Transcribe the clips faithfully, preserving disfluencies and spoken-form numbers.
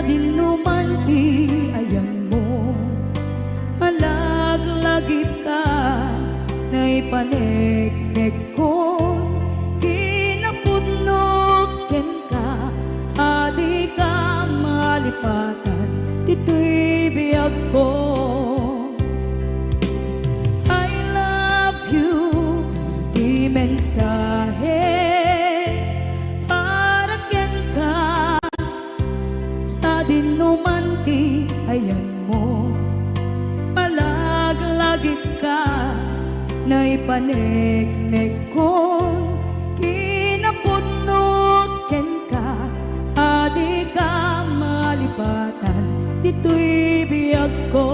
Sadinoman ti ayanmo, malaglagipka, naipaneknekkon, kinapudnok kenka, a dika malipatan ditoy biagko. I love you, ti mensahe para kenka. Sadinoman ti ayanmo, malaglagipka, naipaneknekkon, kinapudnok kenka, a dika malipatan ditoy biagko.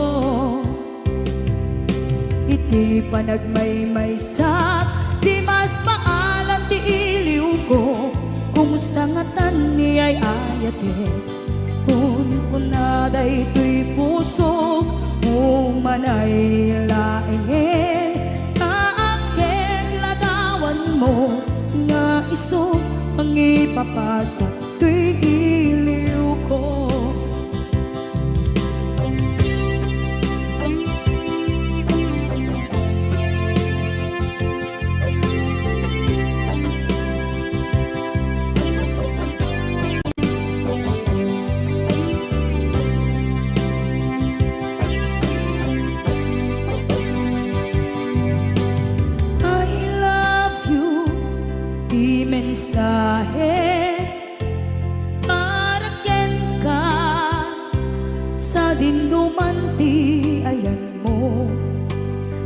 Iti panagmaymaysak, dimas paalan ti iliwko. Kumusta ngatan ni ay-ayatek? Kunkuna daytoy pusok, umanay laengen. Naakkek ladawanmo nga isu mangipapasa toy iliwko. I love you, ti mensahe para kenka. Sadinoman ti ayanmo,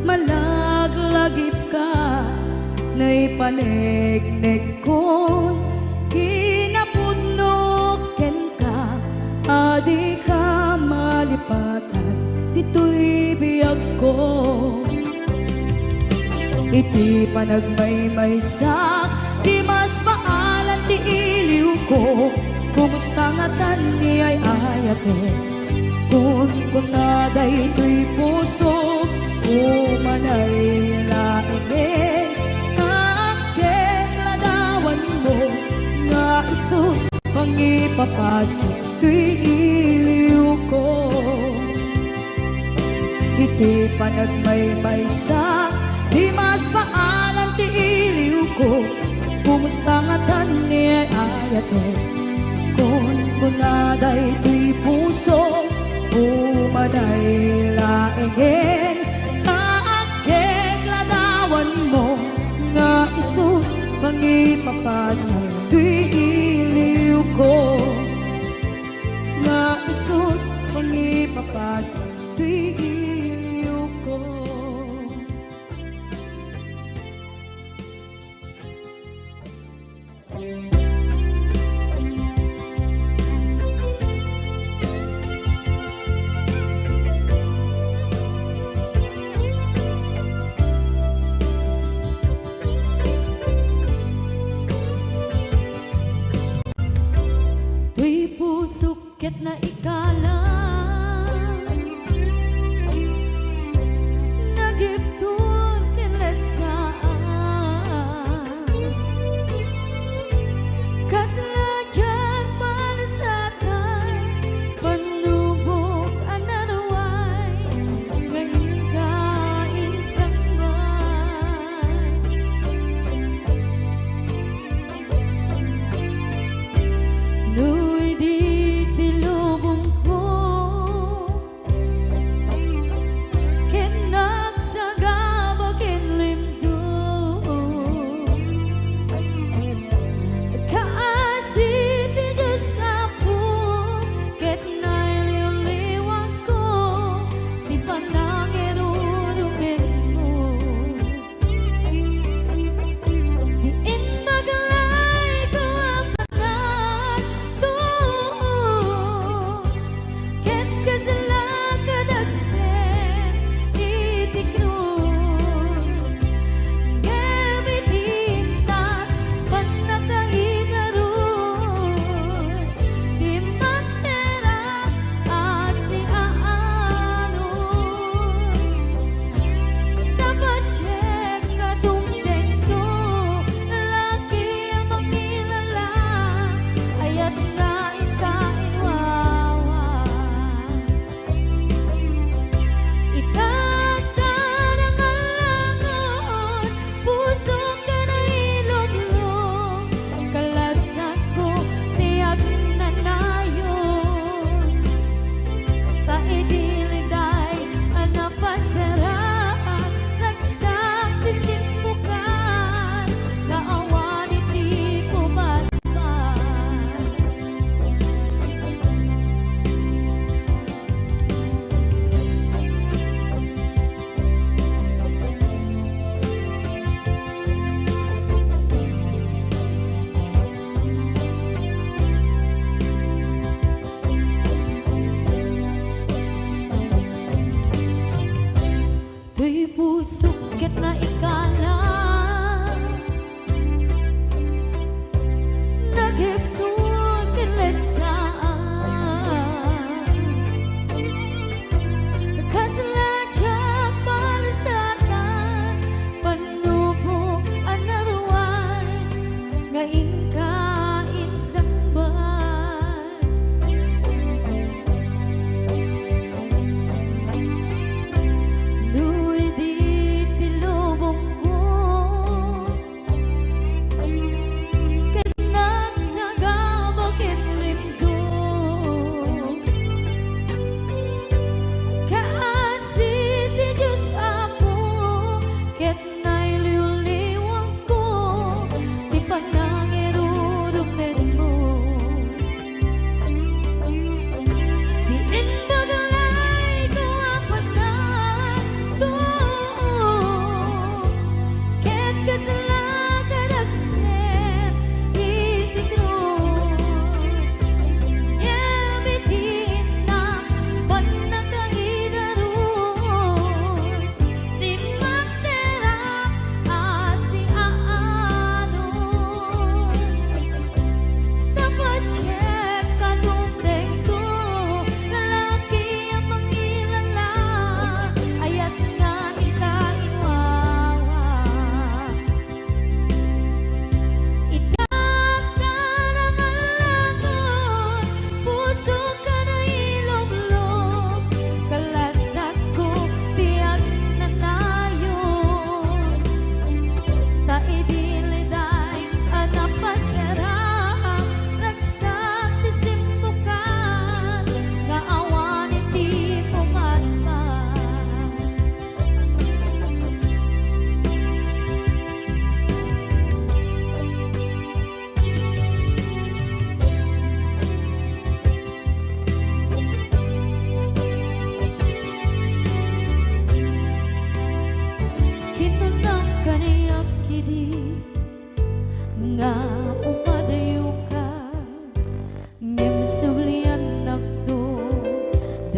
malaglagipka, naipaneknekkon, kinapudnok kenka, a dika malipatan ditoy biagko. Iti panagmaymaysak, dimas paalan ti iliwko. Kumusta ngatan ni ay-ayatek? Kunkuna daytoy pusok, umanay laengen. Naakkek ladawanmo nga isu mangipapasa toy iliwko. Iti panagmaymaysak, dimas paalan ti iliwko. Kumusta ngatan ni ay-ayatek? Kunkuna daytoy pusok, umanay laengen. Naakkek ladawanmo nga isu mangipapasa toy iliwko. Nga isu mangipapasa toy iliwko. Toy pusok ket naikalang, nagibtur ken letkaan. Kasla diak palasatan, pannubok a naruay, nga inka insangbaay. No idi ti lubongko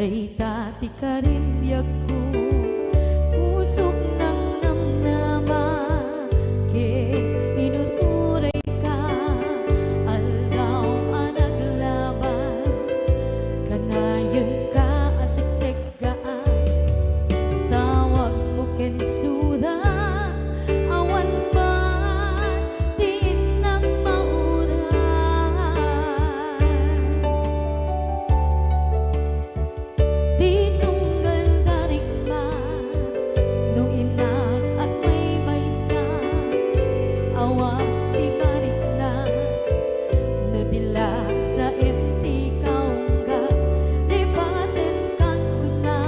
Dayta ti karimbiagko, pusok nangnamnama, ket inuray ka, aldaw a naglabas, kanayon ka a seksek gaan, tawagmo ken sura, awan man ti innam mauray. Ti tunggal darikma, no innak agmaymaysa, awan ti marikna, no di la saem ti kaungga, lipatenkan kuna,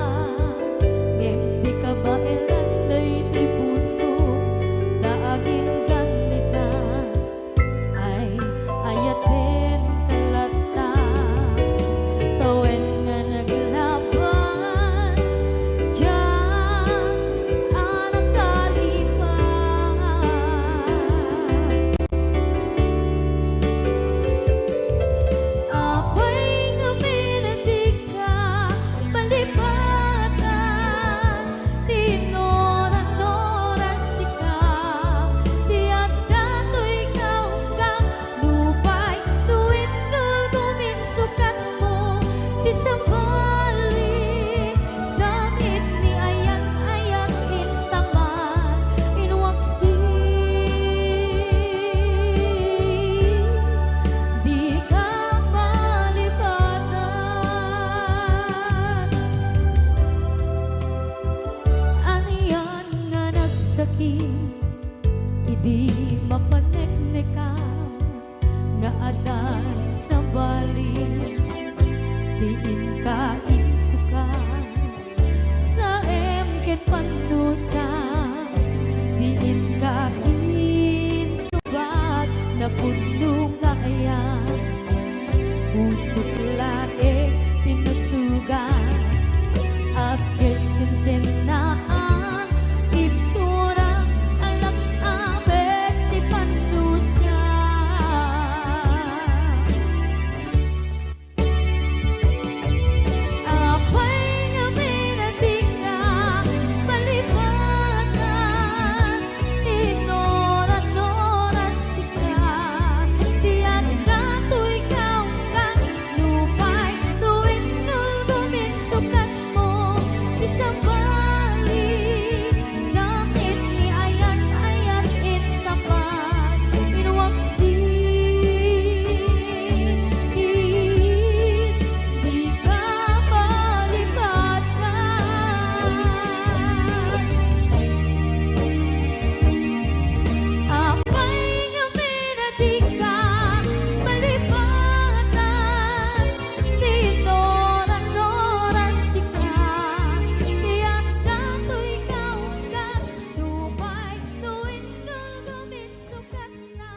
ngem ti kabaelan daytoy puso, ta aginggan ita. Ay, ayatenka latta, tawen nga naglabas, diak a nakalipat. Apay ngamin a dika malipatan? Ti inuran-uran sika, ti adda toy kaunggam, nupay no indulgom insukatmo, ti sabali, sangit ni ayan-ayat intaman, inwaksi, dika malipatan. Anian nga nagsakit idi mapaneknekam nga adda sabali ti inka insukat, saem ket pannusa ti inka insukat, napudno nga ayan. Pusok laeng ti nasugat, apkes ken sennaan, ibtura, alak-abet ti pannusa. Apay ngamin a dika malipatan? Inuran-uran sika, ti adda toy kaunggam, nupay no indulgom insukatmo, ti sabali, sangit ni ayan-ayat intaman, inwaksi, dika malipatan. Apay ngamin a dika malipatan? Inuran-uran sika, ti adda toy kaunggam, nupay no indulgom insukatna,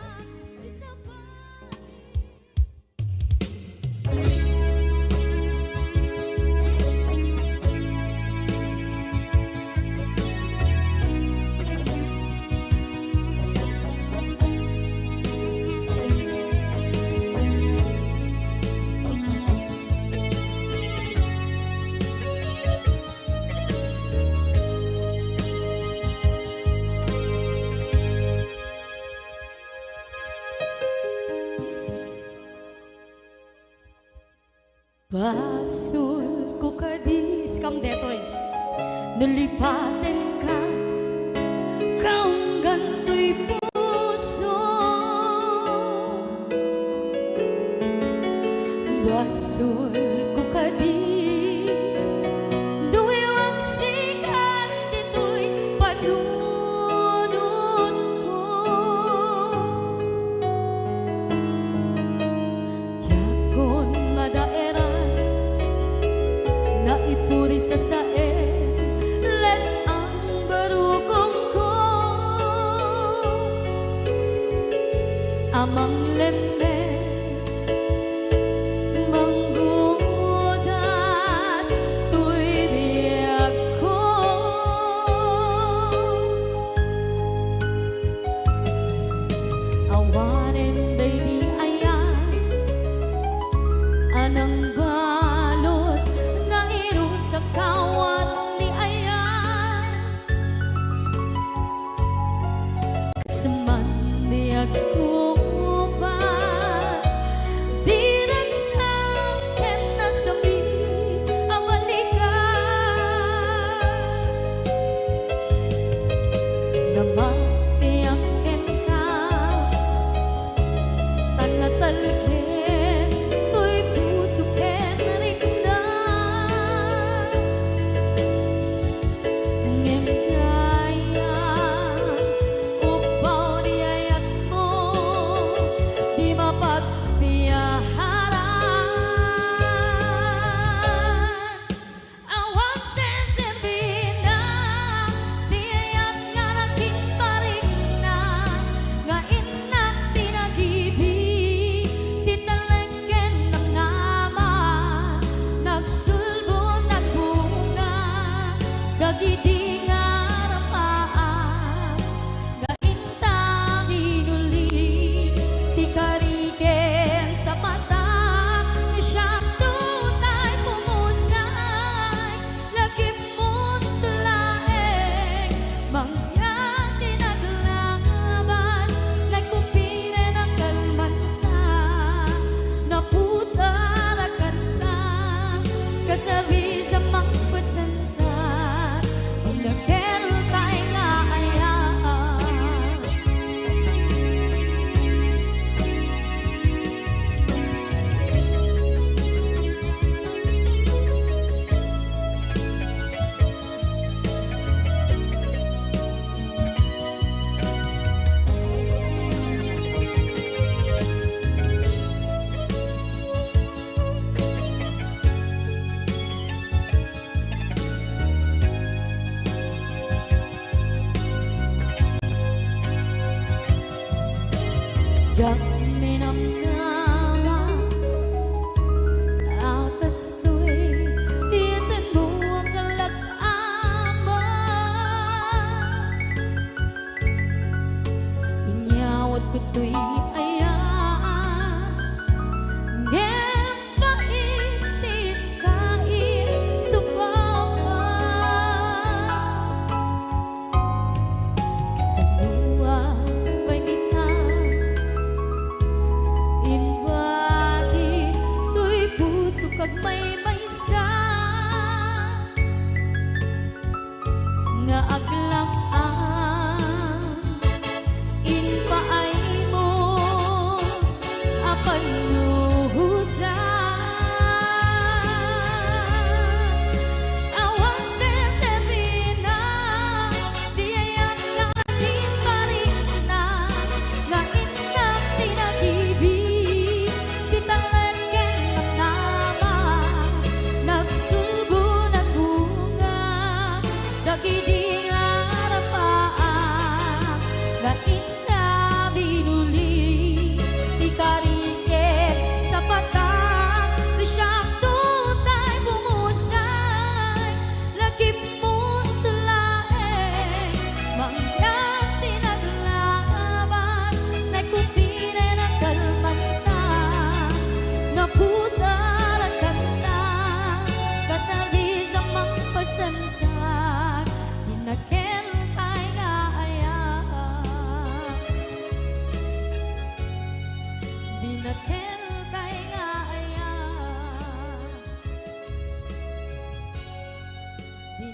ti sabali. Basolko kadi, iskam detoy. No lipatenka, kaunggan toy puso. Basolko kadi, no iwaksikan ditoy panunotko. Diakon madaeran, naipuri sasaen, let-ang barukongko a manglembes, manggudas toy biagko. Awanen daydi ayan a nangbalud nga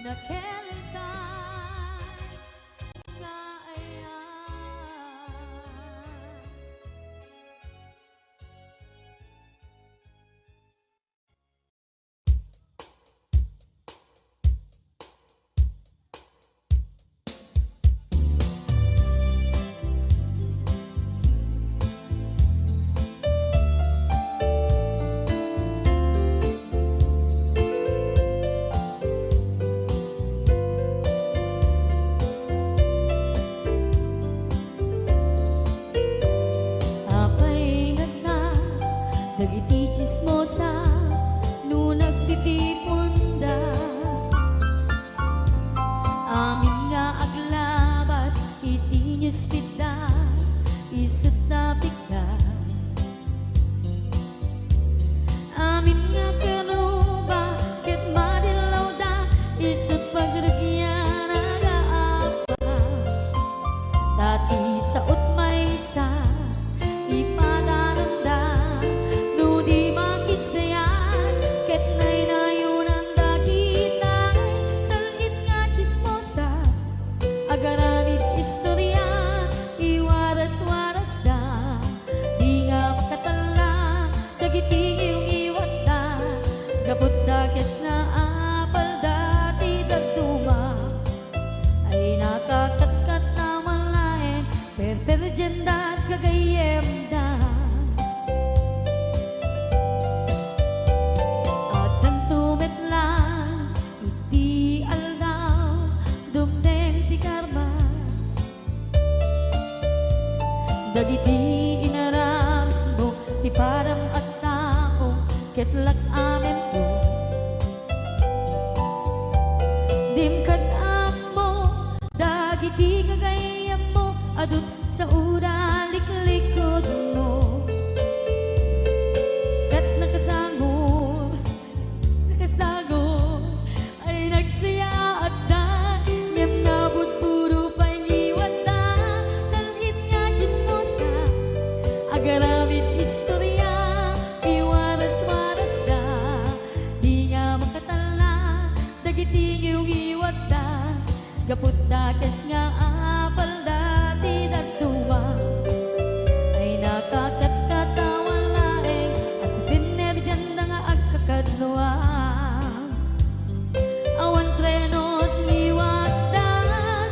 Raquel Tay nga ayan. Apay ngata dagiti chismosa no nagtitiponda? Amin nga aglabas iti newsfeed da, isut' napikda. Amin nga karuba ket madillawda, isut' pagrugian a gaapa. Ta ti sao't maysa, ipadananda no di makisayat ket naynayonanda kitay sal-it nga chismosa. Agaramid istoria, iwaras-warasda, di nga makatella dagiti ngiwngiwatda, gapu ta kes nga apalda ti dadduma. Ay nakakatkat a malaem, perperdianda gagayyemda. Addanto met laeng iti aldaw, dumteng ti karma. Dagiti inaramidmo ti padam a tao ket lak-amento. Dim kad-ammo dagiti gagayyemmo a dutsaoda liklikudmo. Ket nakasango, nakasango, ay nagsayaatda, ngem nabudbudo pay ngiwatda, sal-it nga chismosa, agaramid istoria, iwaras-warasda, di nga makatella dagiti ngiwngiwatda. Gapu ta kes nga apalda ti dadduma, ay nakakatkat a malaeng agpipinnerdianda nga agkakadua. Awan treno ti ngiwatda,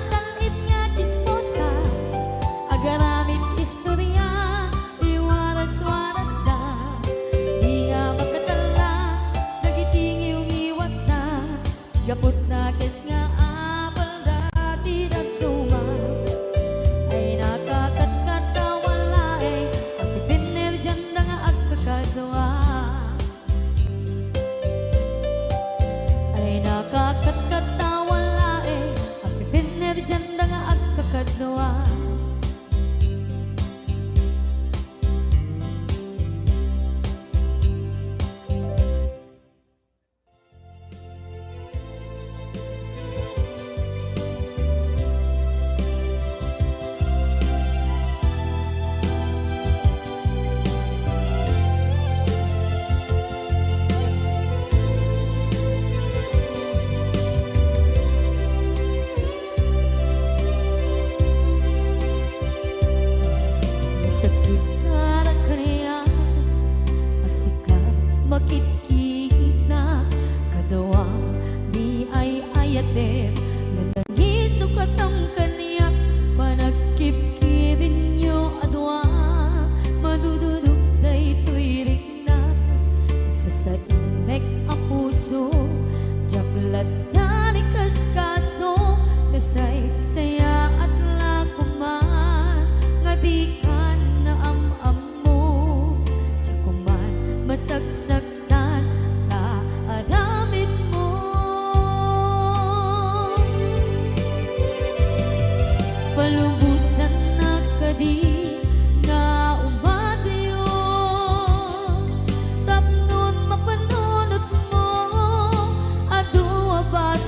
sal-it nga chismosa, agaramid istoria, iwaras-warasda, di nga makatella dagiti ngiwngiwatda. Gapu ta kes nga apalda ti dadduma, ay nakakatkat a malaeng agpipinnerdianda nga agkakadua. Ay nakakatkat a malaeng agpipinnerdianda nga agkakadua. Sakit para kaniak a sika makitkita, kaduam di ay-ayatem nga nangisukatam kaniak. Panagkibkibinyo a dua, madududok daytoy rikna. Sasainnek a puso, diak latta ni kaskaso, nasaysayaat la koman nga dikan naam-ammo, diak koman masaksaktan ta aramidmo. Palubosannak kadi nga umadyo tapnon mapanunotmo a dua bas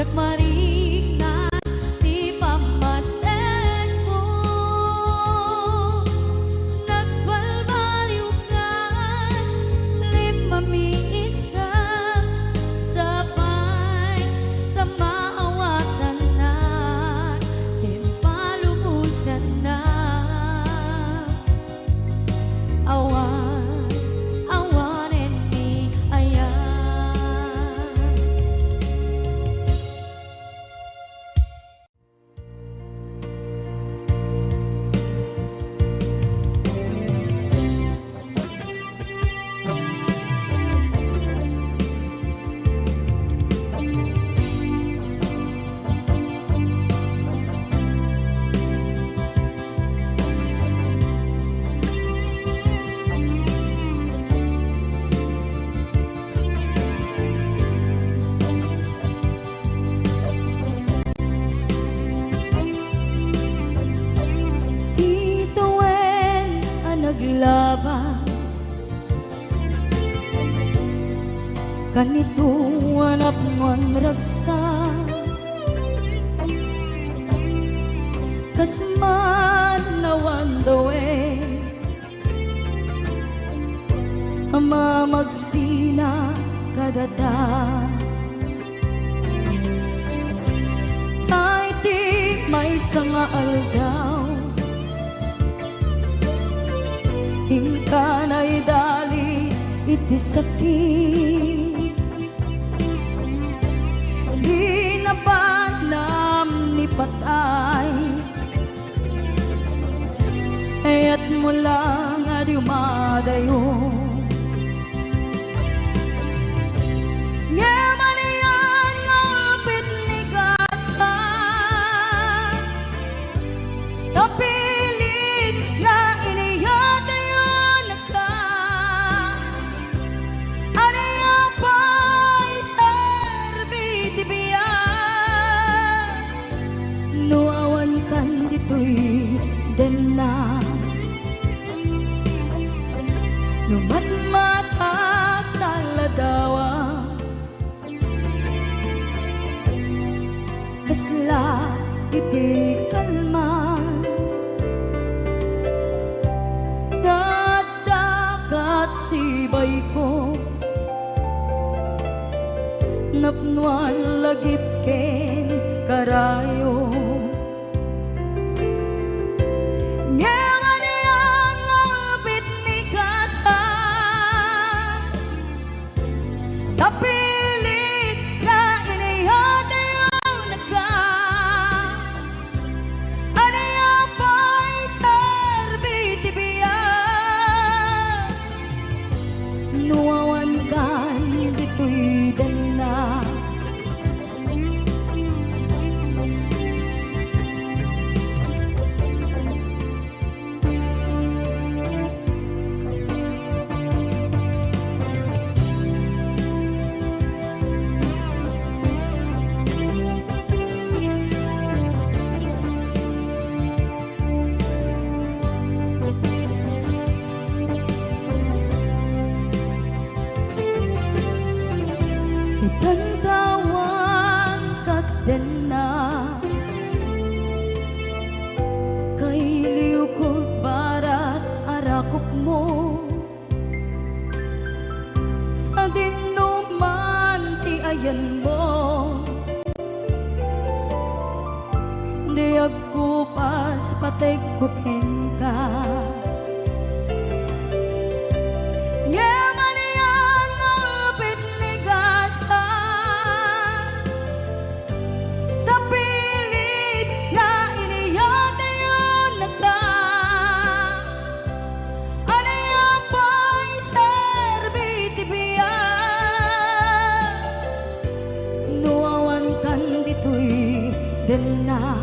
Marikna ti pammatenko, nagbalbaliwkan ti mamiiska, sapay ta maawatanna ti palubosanna. Awan, awanen ni aya. Itawen a naglabas kanito a napnoan ragsak, kas man awan dawen a mamagsina kadata. Tay ti maysa nga aldaw, inka naidali iti sakit. Di napanam ni patay, kayatmo lang a dumadayo. Ngem ania nga upit ni gasa, napilit nga iniyatayonka. Ania pay serbi ti biag no awan kan ditoy denna? No matmatak ta ladawa, kasla iti kalman nga adda kat sibayko, napnoan lagip ken karayo. Ngem ania nga upit ni gasa, napilit nga iniyatayonka. Ania pay serbi ti biag no awan kan ditoy denna? Itan ta awan kat denna, kailiwko barat a rakupmo. Sadin no man ti ayanmo, diak kupas pategko kenka. Ngem ania nga upit ni gasa, napilit nga iniyatayonka. Ania pay serbi ti biag no awan kan ditoy denna?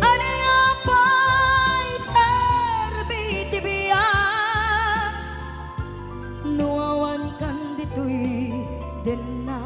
Ania pay serbi ti biag no awan kan ditoy denna?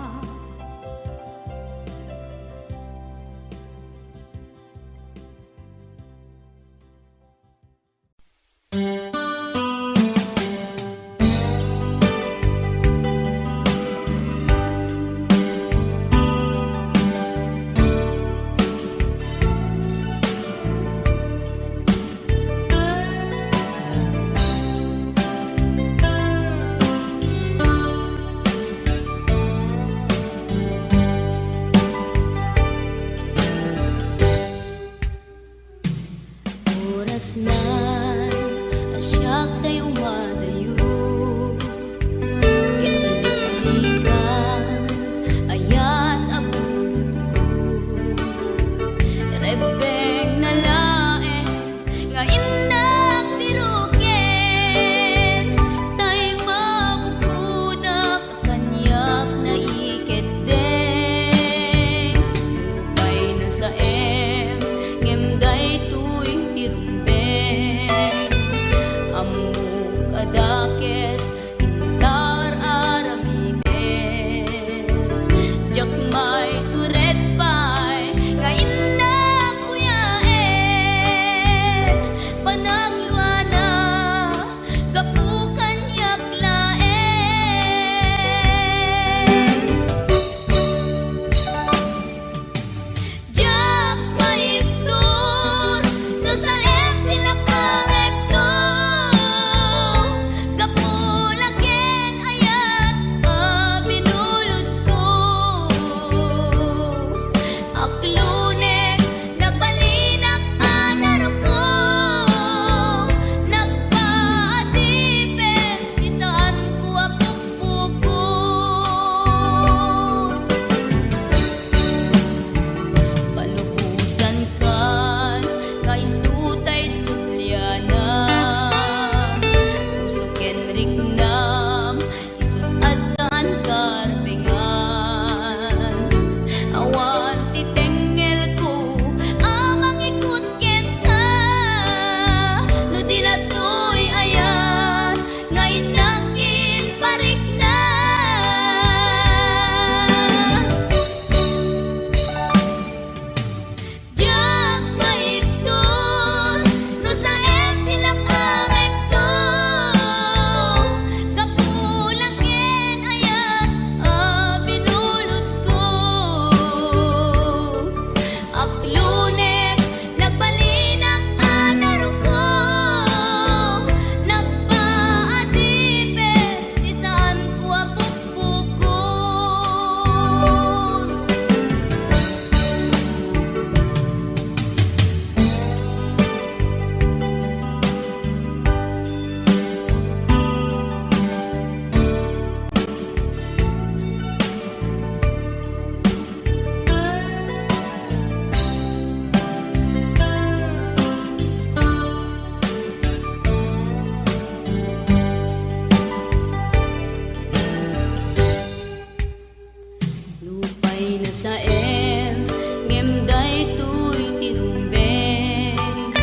Saem, ngem daytoy ti rumbeng.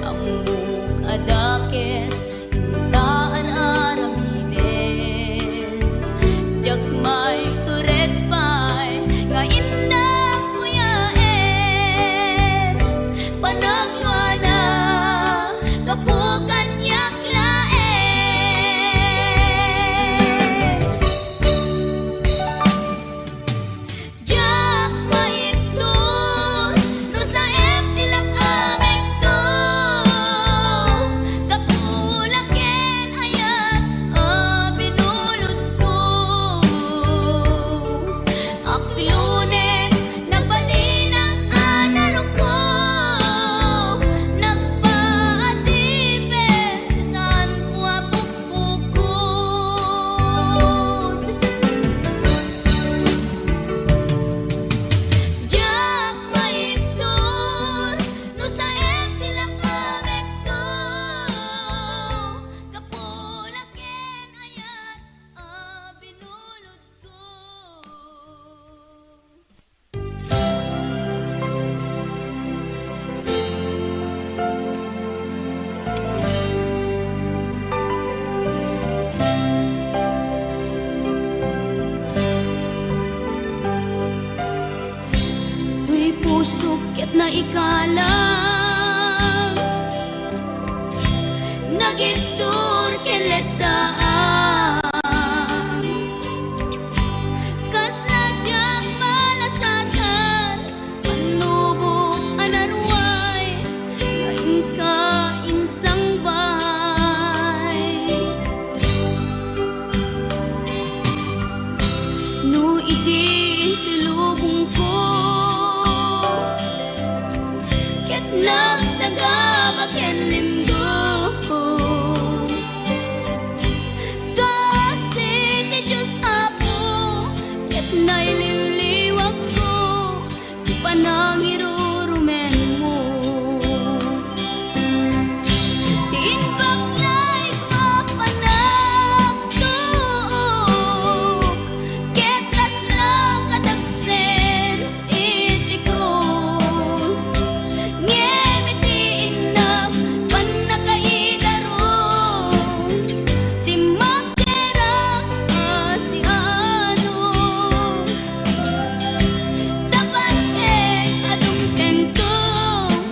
Ammok a dakes inta ar-aramiden. Diak maitured pay nga innak kuyaen. Panagluana, gapu kaniak laeng. Diak maibtur no saem ti lak-amekto. Gapu la ken ayat a binulodko. Aklone, nabalinak a naruko. Nagpaatipes, saanko a pukpukod. Diak maibtur no saem ti lak-amekto. Gapu la ken ayat a binulodko. Toy pusok ket naikalang, nagibtur ken leddaan. Kasla diak malasatan, pannubok a naruay, nga inka insangbay. No idi ti lubongko, ket nagsagaba ken limgo. Kaasi ti Dios, Apo, ket nailiwliwakko ti panangirurumenmo. Ti imbag layko a panagtuok, ket laslak a dagsen iti krus. Ngem iti innak, pannakaigarus, timmakder a siaanus. Tapatien a dumtengto,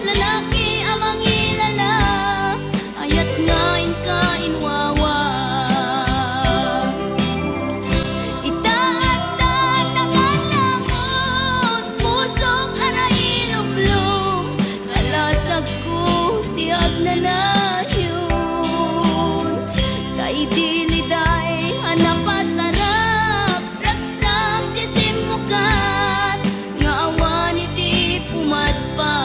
lalaki a mangilala, ayat nga inka inwawa. Ita adda nakalangon, pusok a nailumlom, kalasagko ti agnanayon. Kaidiliday a napasarap, ragsak ti simmukat nga awan iti pumadpad.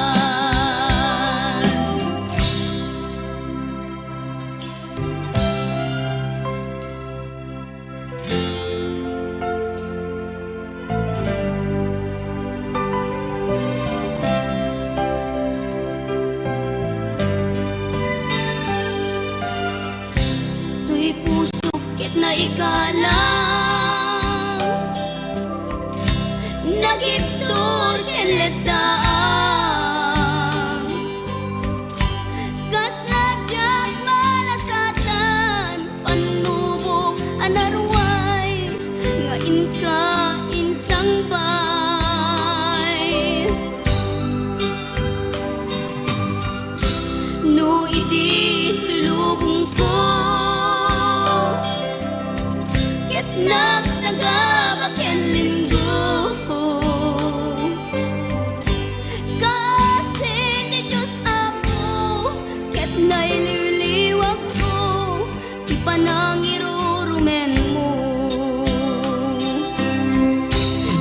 Toy pusok ket naikalang, nagibtur ken leddaan. Kasla diak malasatan, pannubok a naruay, nga inka insangbay. No idi ti lubongko, ket nagsagaba ken limgo. Kaasi ti Dios, Apo, ket nailiwliwakko ti panangirurumenmo.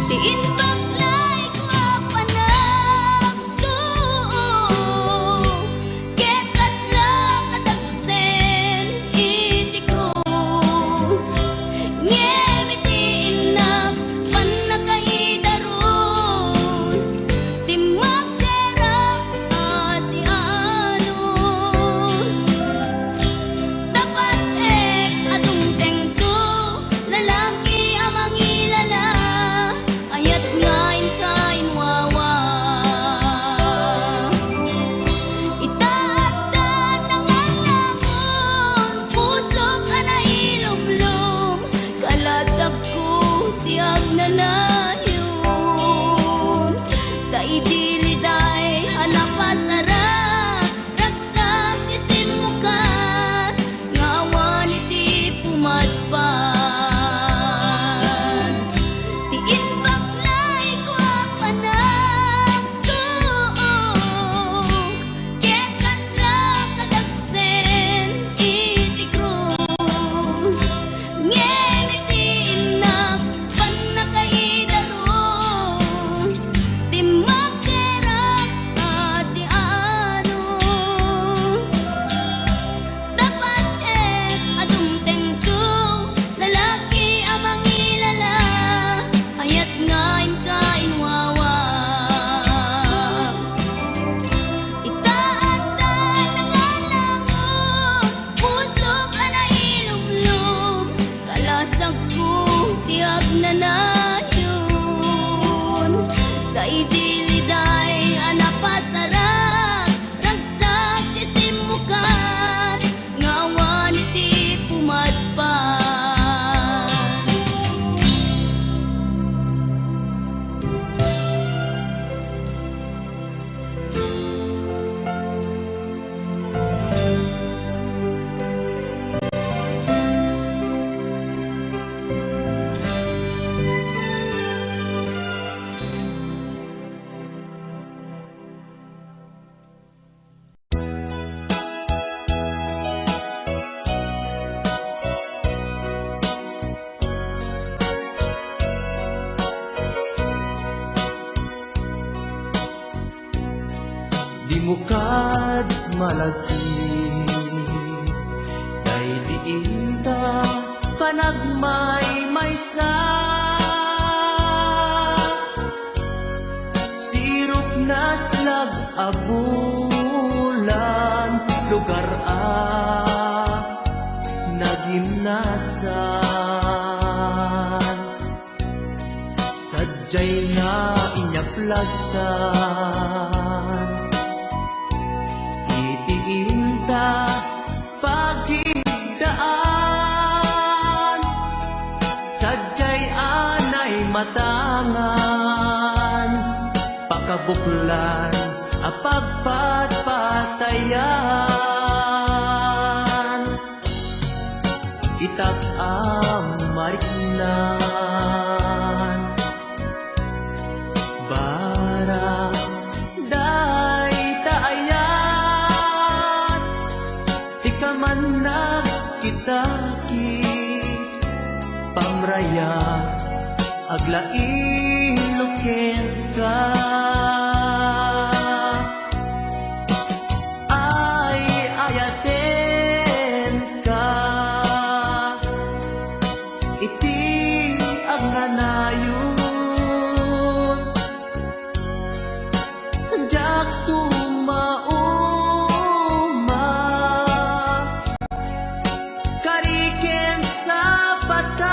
Ti imbag layko a panagtuok, ket laslak a dagsen iti krus. Ngem iti innak, Idi liday a napasarak, ragsak ti simmukar, nga awan ti pumadpad. Dimo kad malagip, daydi inta panagmaymaysa. Sirupnas lag a bulan, lugar a nagimnasan. Sadiay nga inyaplastan iti inta pagidaan. Sadiay anay matangan, pakabuklan a pagpatpatayan. Itak a mariknan, barang dayta ayat, ti kaman nagkitakit, pamrayat, aglailo kenka. Ay-ayatenka iti agnanayon. Diak tumauma, kari ken sapatak.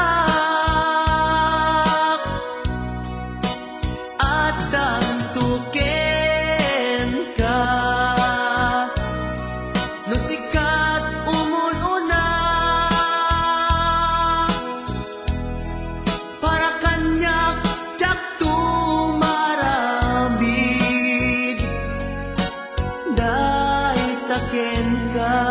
Addanto kenka no sika't umun-una. Para kaniak, diakto maaramid dayta kenka.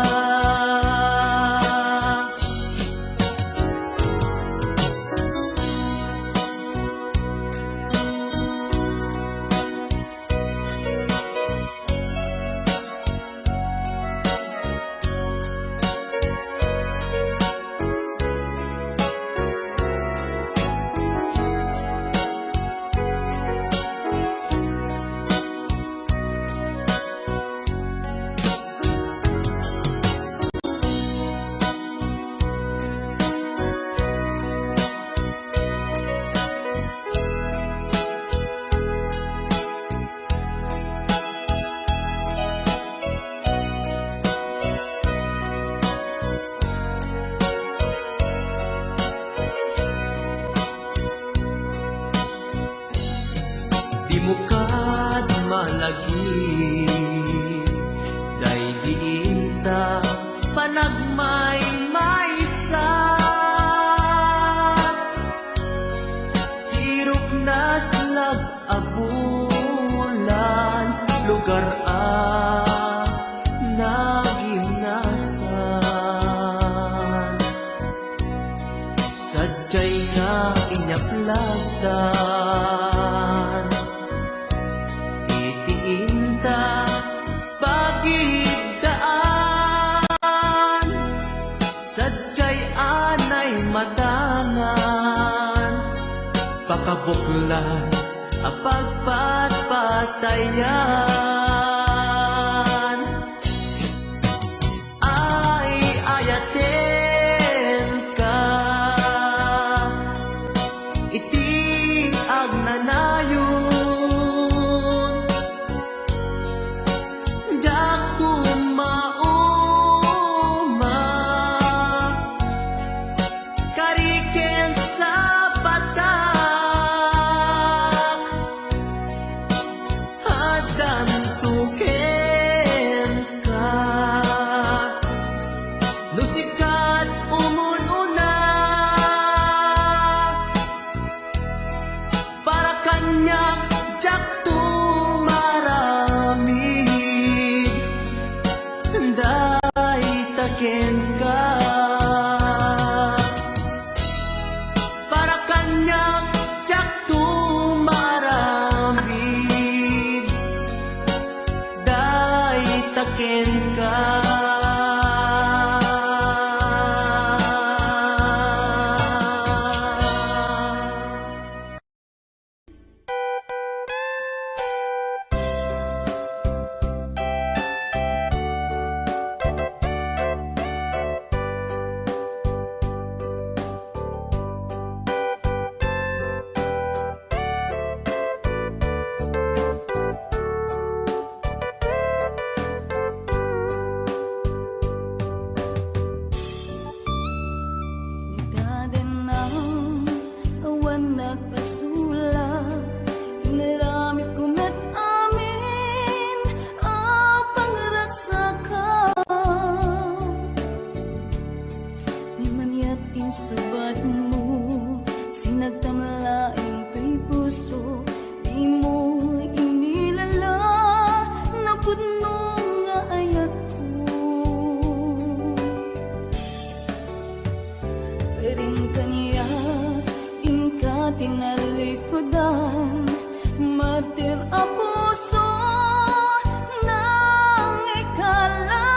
Dimo kad malagip, daydi inta panagmaymaysa. Sirupnas lag a bulan, lugar a nagimnasan. Sadiay nga inyaplastan iti inta pagidaan. Sadiay anay matangan, pakabuklan a pagpatpatayan. Ay-ayatenka iti agnanayon. Diak tumauma, kari ken sapatak. Tinalikudan, martir a puso, nangikala.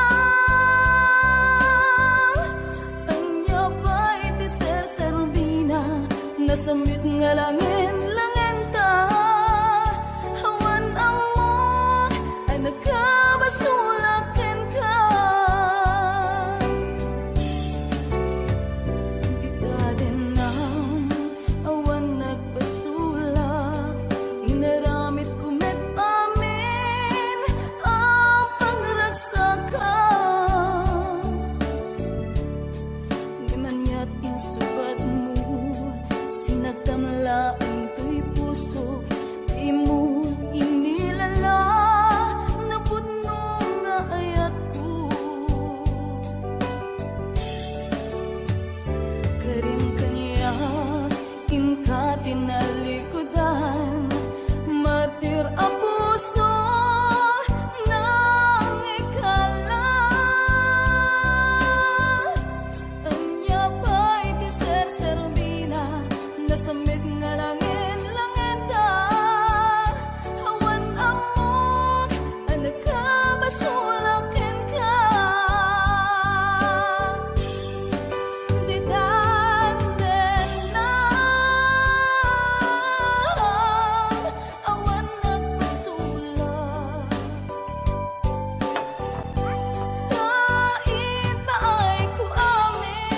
Ania pay ti serserbina, nasambit nga langen-langenta. Awan ammok a nakabasolak kenka. Dita denno, awan nagbasolak, inaramidko met amin a pangragsakak. Ngem aniat insubadmo, sinagtam laeng toy pusok, dimo inilala napudno nga ayatko. Karim kaniak, inka tinalikudan, martir a puso, nangikala. Ania pay ti serserbina, nasambit nga langen-langenta. Awan ammok a nakabasolak kenka. Ditan denno, awan nagbasolak. Ta ipaayko amin.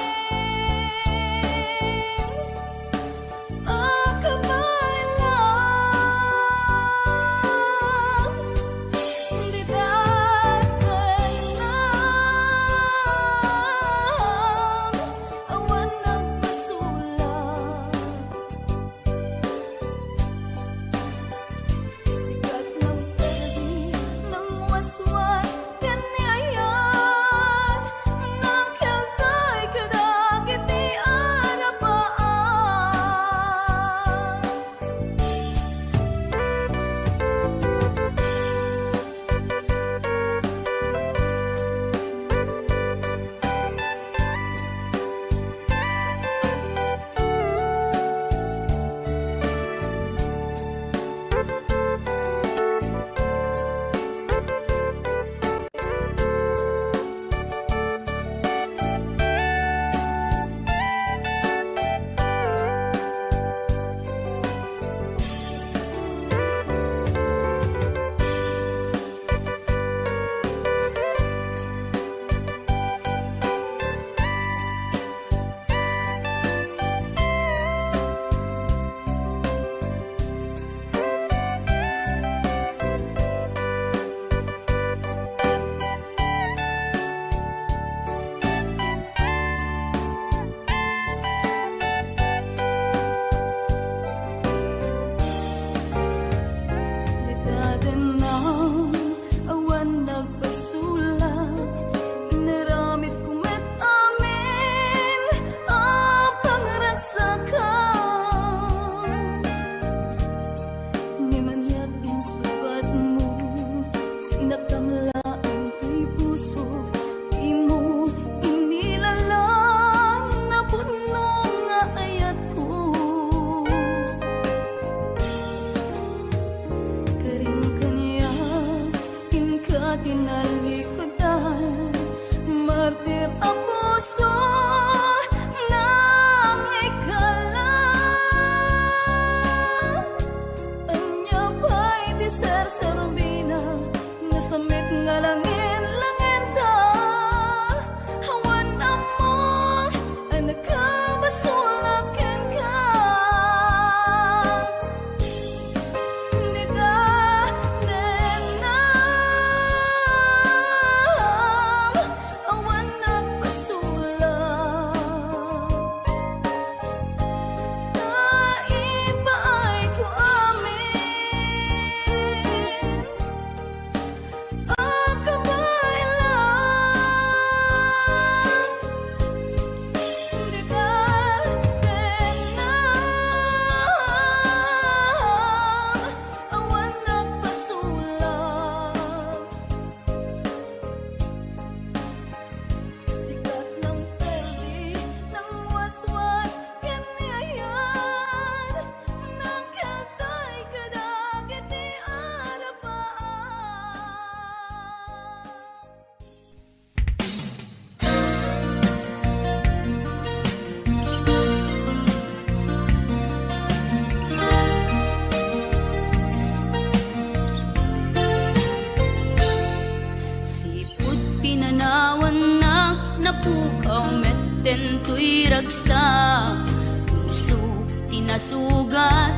sugat.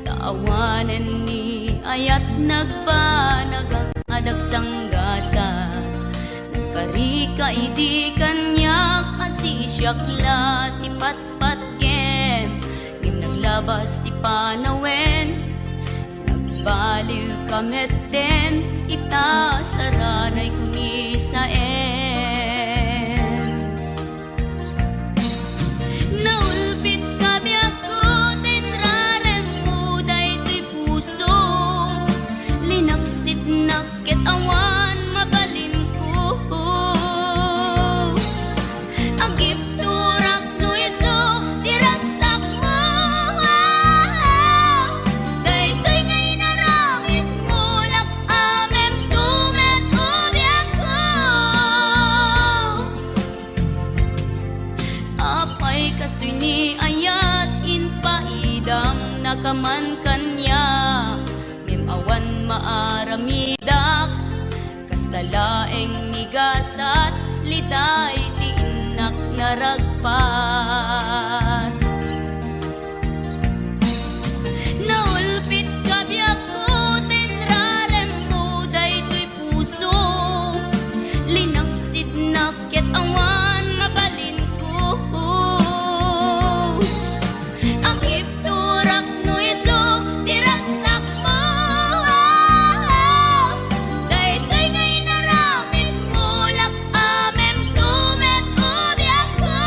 Ta awanen ni ayat nagbanagak a dagsanggasat. Nagkarika idi kaniak a sisiak la ti patpatgem, ngem naglabas ti panawen. Nagbaliwka metten ita saranayko ni Saem. Naulpitka biagko ta inraremmo daytoy puso. Linaksitnak ket awan mabalinko. Agibturak no isu ti ragsakmo. Daytoy nga inaramidmo, lak-amemto met, o biagko. Apay kastoy ni ayat impaidam nakaman kaniak, ngem awan maaramidak. Kasta laeng ni gasat, liday ti innak naragpat. Naulpitka biagko ta inraremmo daytoy puso. Linaksidnak ket awan mabalinko. Agibturak no isu ti ragsakmo. Daytoy nga inaramidmo, lak-amemto met, o biagko.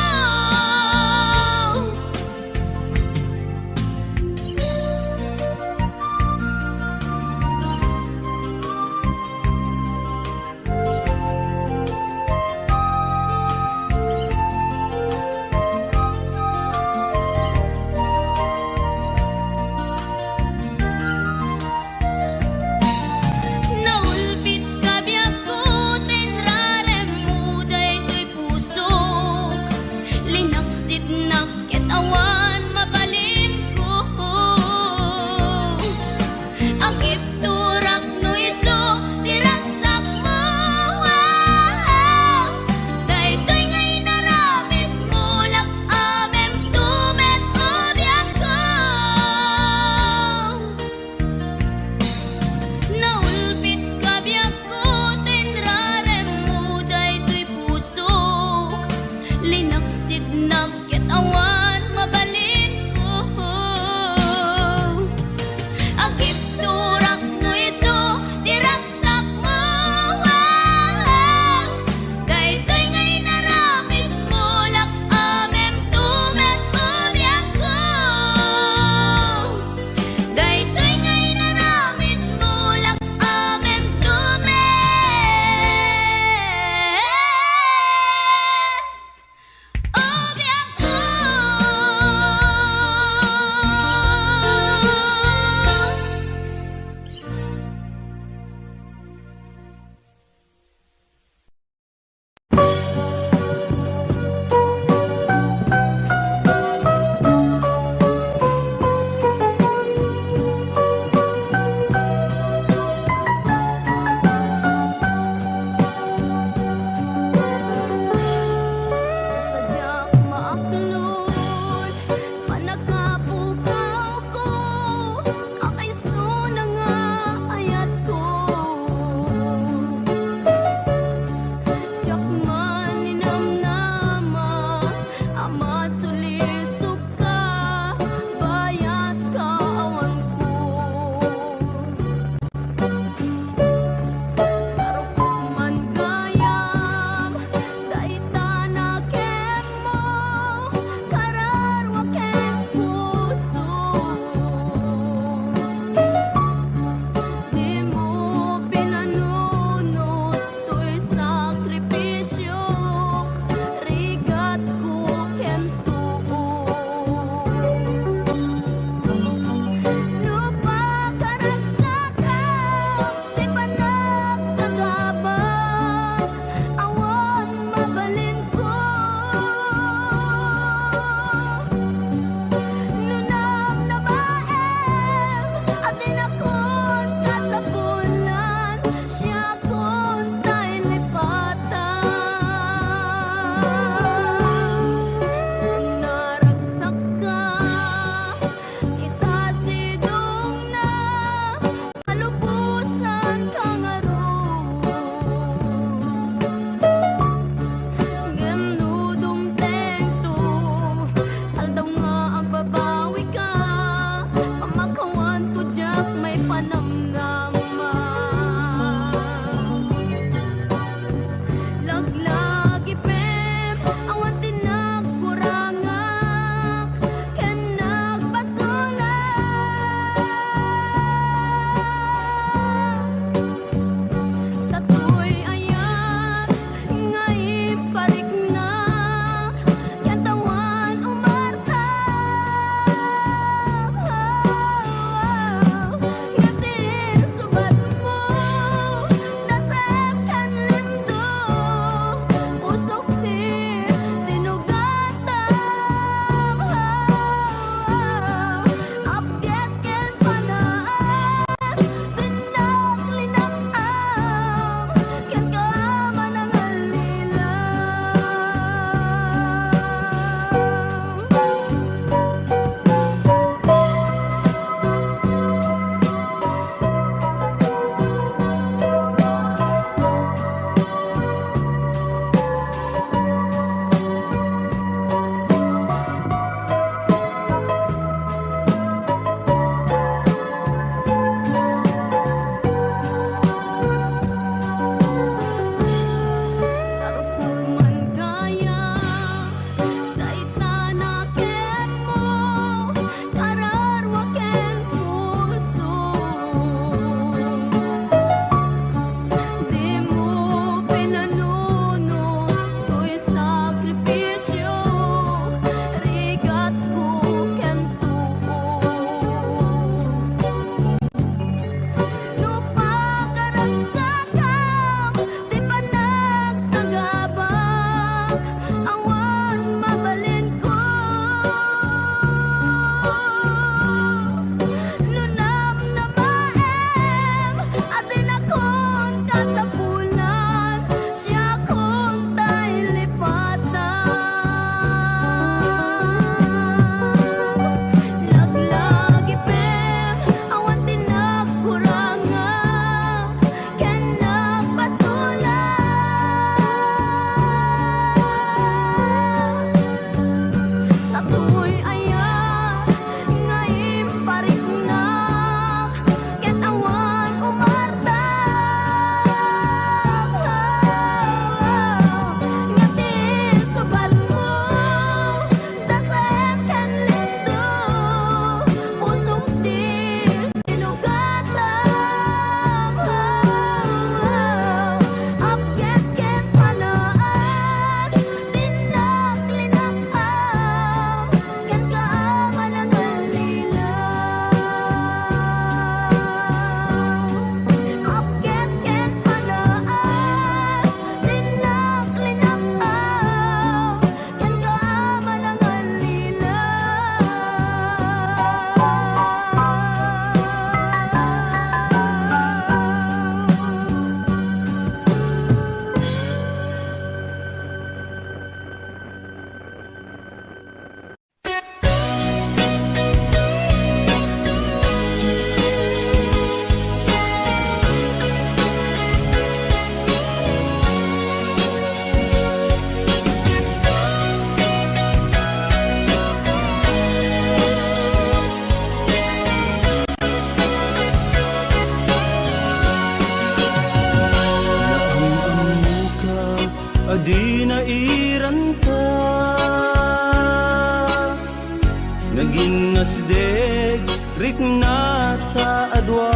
rikna ta adua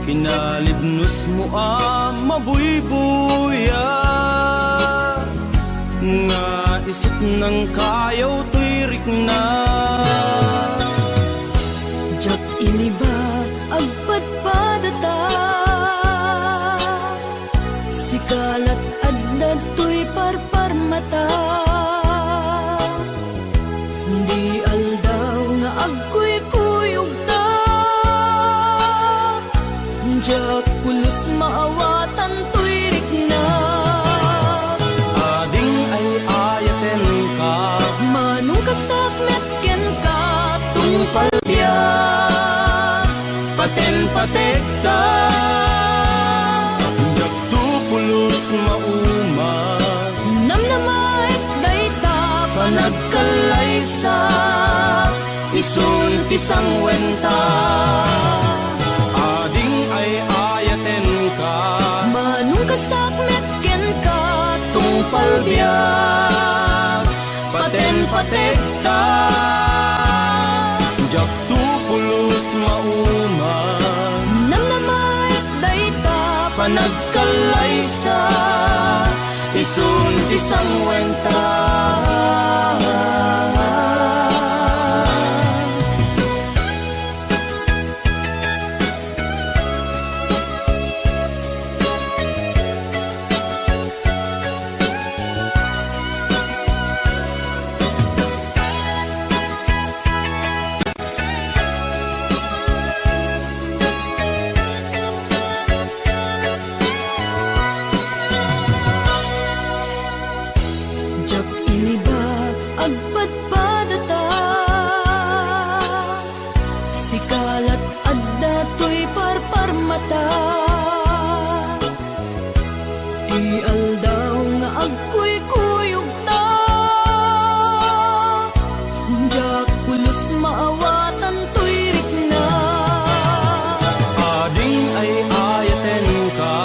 kinalibnosmo a mabuybuya, nga isut nangkayaw toy rikna. Diak iniba, agpadpadata. Sika lat adda toy parparmata. Di aldaw nga agkuykuyogta. Diak pulos maawatan toy rikna. Ading ay-ayatenka. Manong kastak met kenka, tungpal biag, paten pategta. Diakto pulos mauma. Namnamaek dayta panagkallaysa, isun ti sangwenta. Ading ay-ayatenka. Manong kastak met kenka, tungpal biag, paten pategta. Diakto pulos mauma. Namnamaek dayta panagkallaysa, isun ti sangwenta. Diak iniba, agpadpadata. Sika lat adda toy parparmata. Ti aldaw nga agkuykuyogta, diak pulos maawatan toy rikna. Ading ay-ayatenka.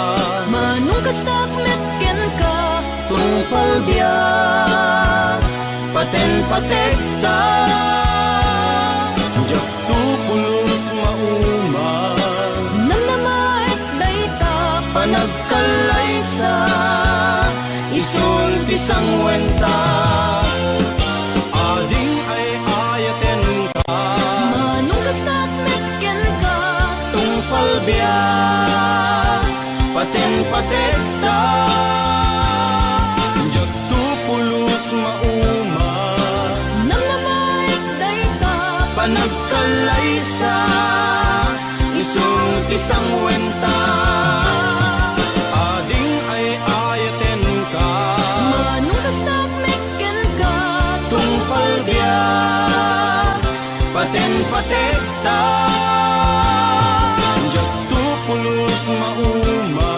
Manong kastak met kenka, tungpal biag, paten pategta. Diakto pulos mauma. Namnamaek dayta panagkallaysa, isun ti sangwenta. Ading ay-ayatenka. Manong kastak met kenka, tungpal biag, paten pategta. Diakto pulos mauma. Namnamaek dayta panagkallaysa, isun ti sangwenta. Ading ay-ayatenka. Manong kastak met kenka, tungpal biag, paten pategta. Diakto pulos mauma.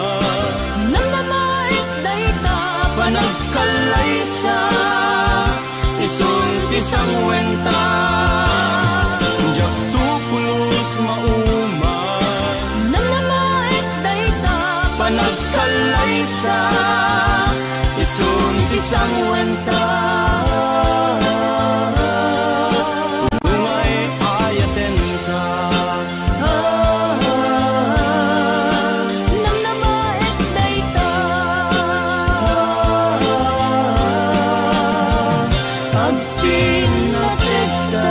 Namnamaek dayta panagkallaysa, isun ti sangwenta. Diakto pulos mauma. Namnamaek dayta panagkallaysa, isun ti sangwenta. Ungay ayatenka. Namnamaek dayta. Agpinnategta.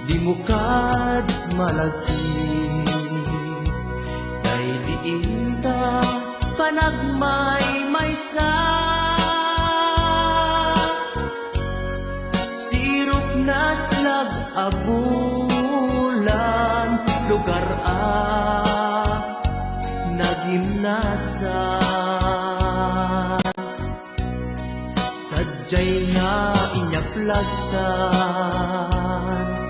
Dimo kad malagip, daydi inta panagmaymaysa. Sirup naslag a bulan, lugar a nagimnasan. Sadiay nga inyaplastan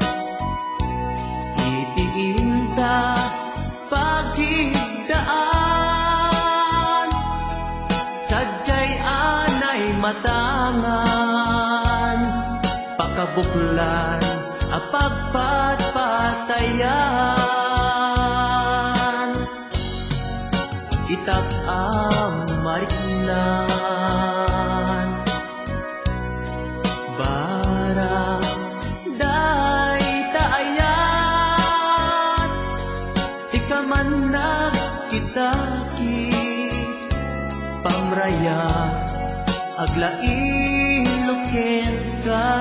iti inta pagigdaan. Sadiay anay matangan, pakabuklan a pagpatpatayan. Itak a mariknan, barang dayta ayat, ikaman nagkitaki, pamraya, aglailo kenka.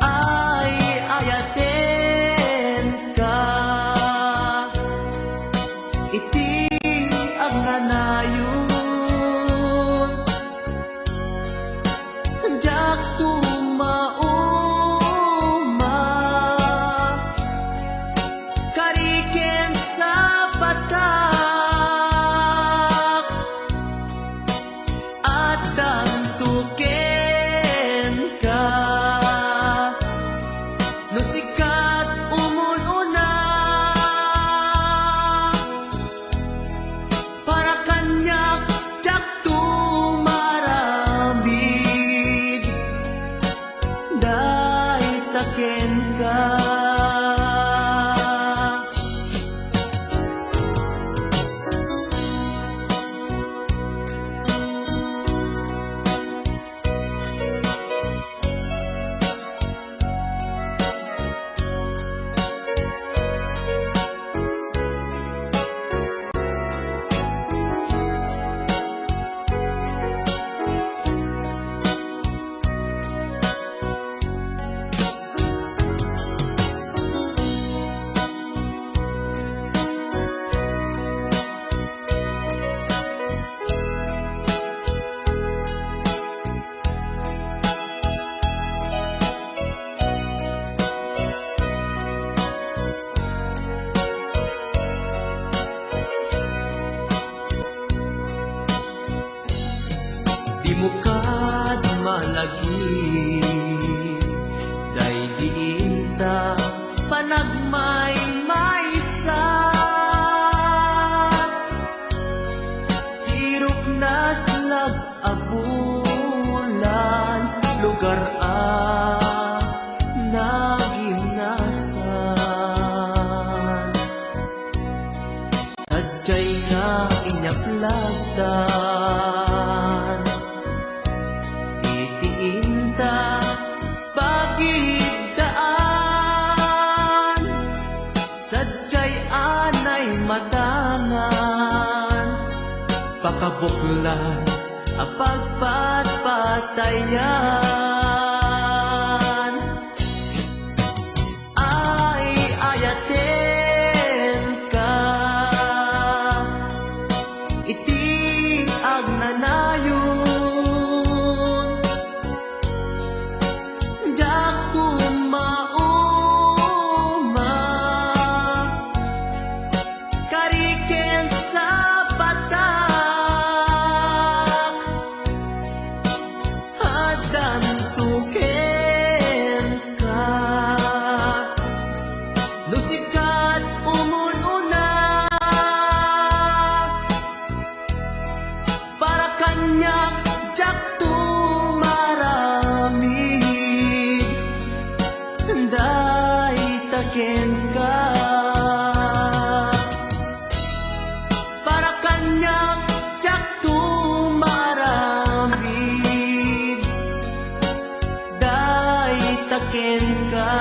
Ay, ayatenka iti agnanayon. Diak tumauma, kari ken sapatak, addanto kenka. No sika ti umul-una, para kaniak, diak tumaramid, dayta kenka. Dimo kad malagip, daydi inta panagmaymaysa. Sirok na slag a bulan, lugar a nagimnasan. Sadiay nga inyaplag tan iti inta pagid daan. Sadiay anay matangan, pakabuklan a pagpatpatayan. Ay, ayatenka iti agnanayon. Diak tumauma, kari ken sapatak, addanto kenka. No sika ti umul-una, para kaniak, diak tumaramid, dayta kenka. Para kaniak, diak tumaramid, dayta kenka.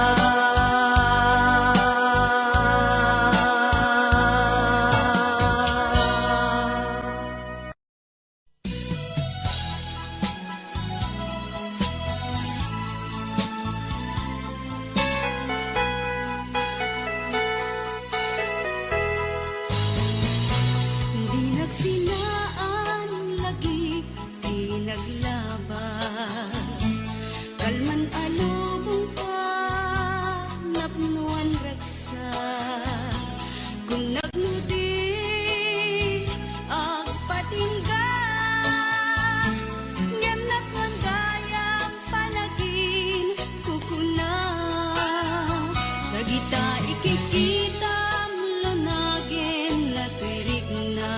Di nagsinaan lagi ti naglabas. Kalman a lubong ta, napnoan ragsak. Kun napno ti agpatingga, ngem nakuan gayam panaginkukuna. Dagita ikikitam, lunagen, natuy rikna.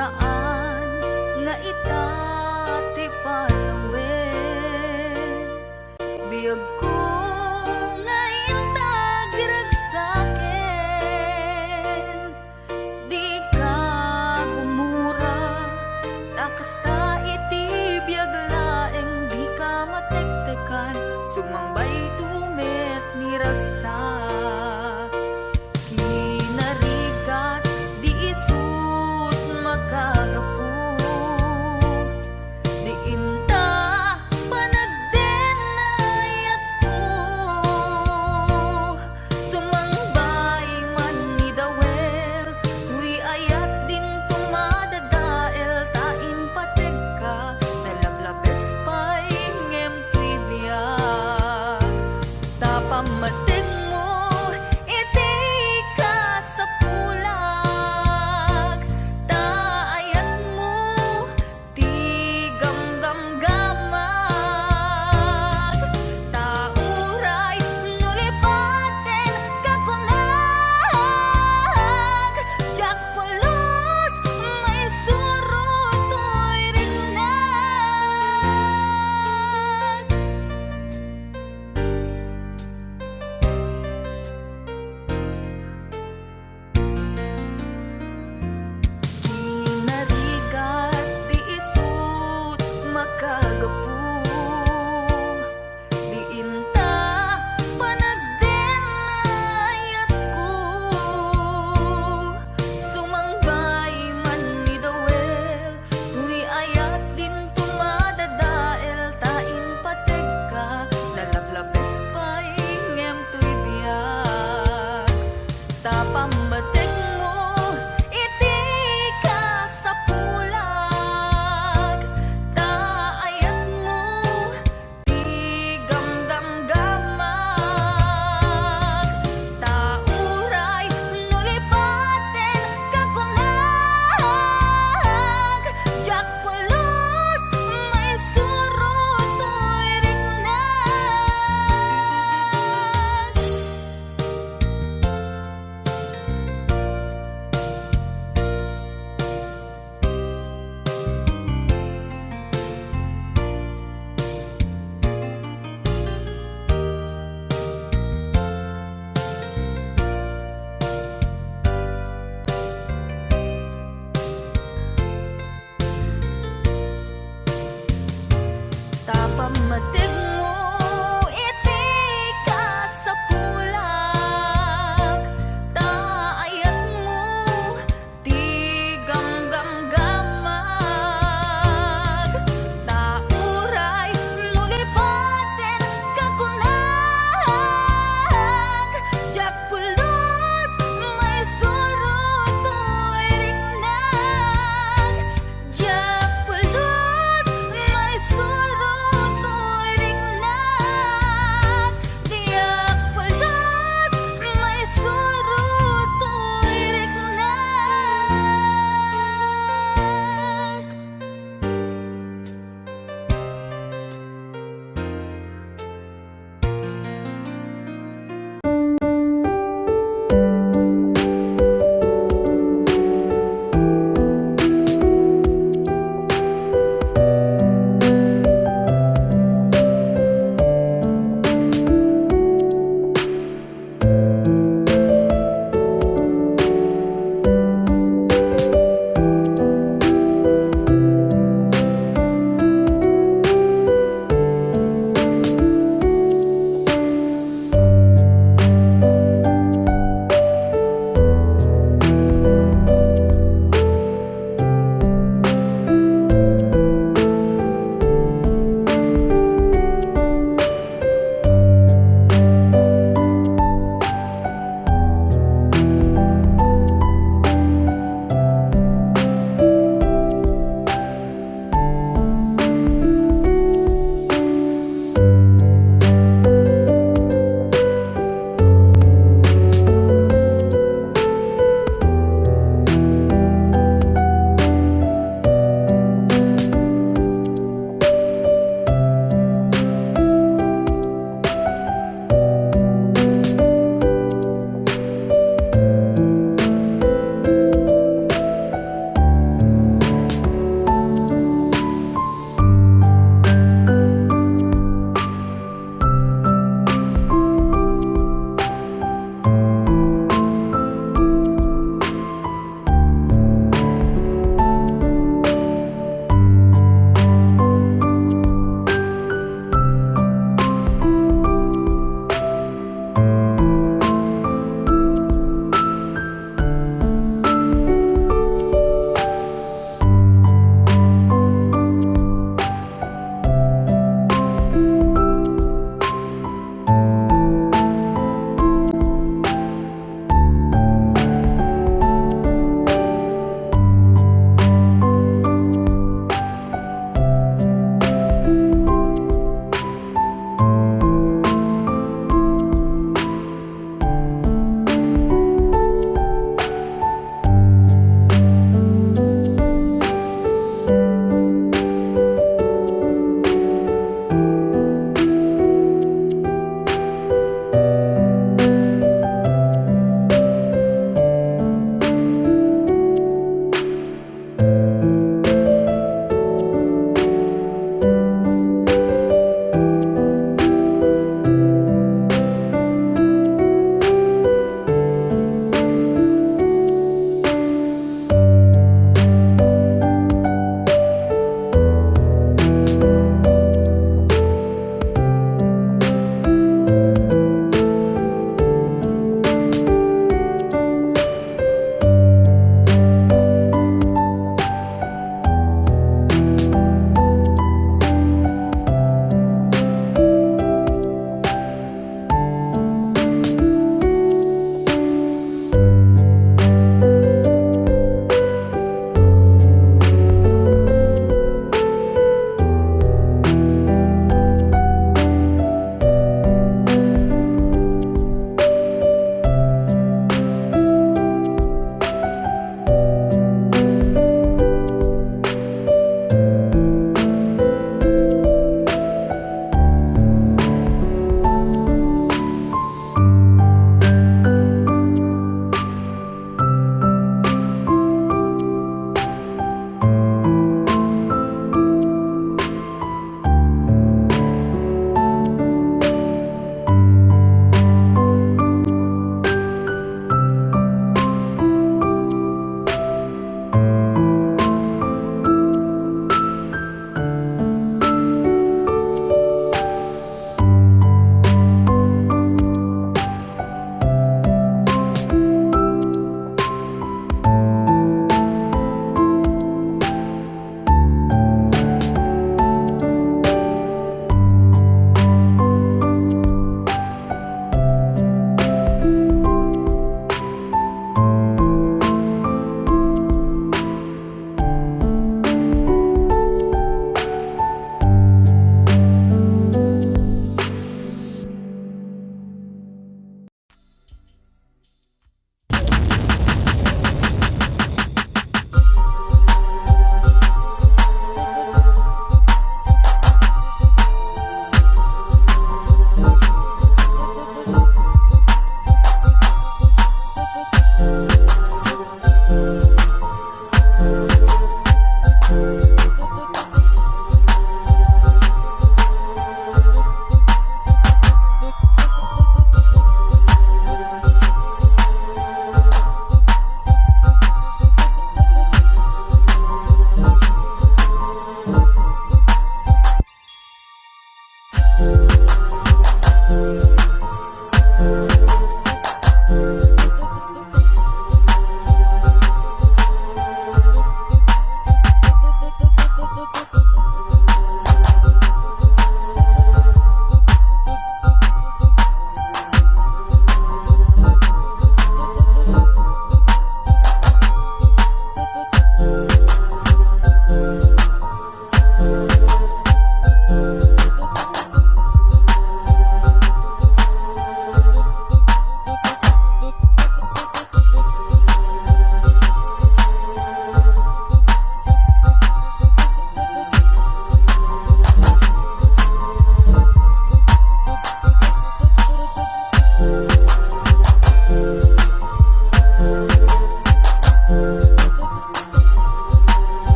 Saan nga ita ti panawen, biagko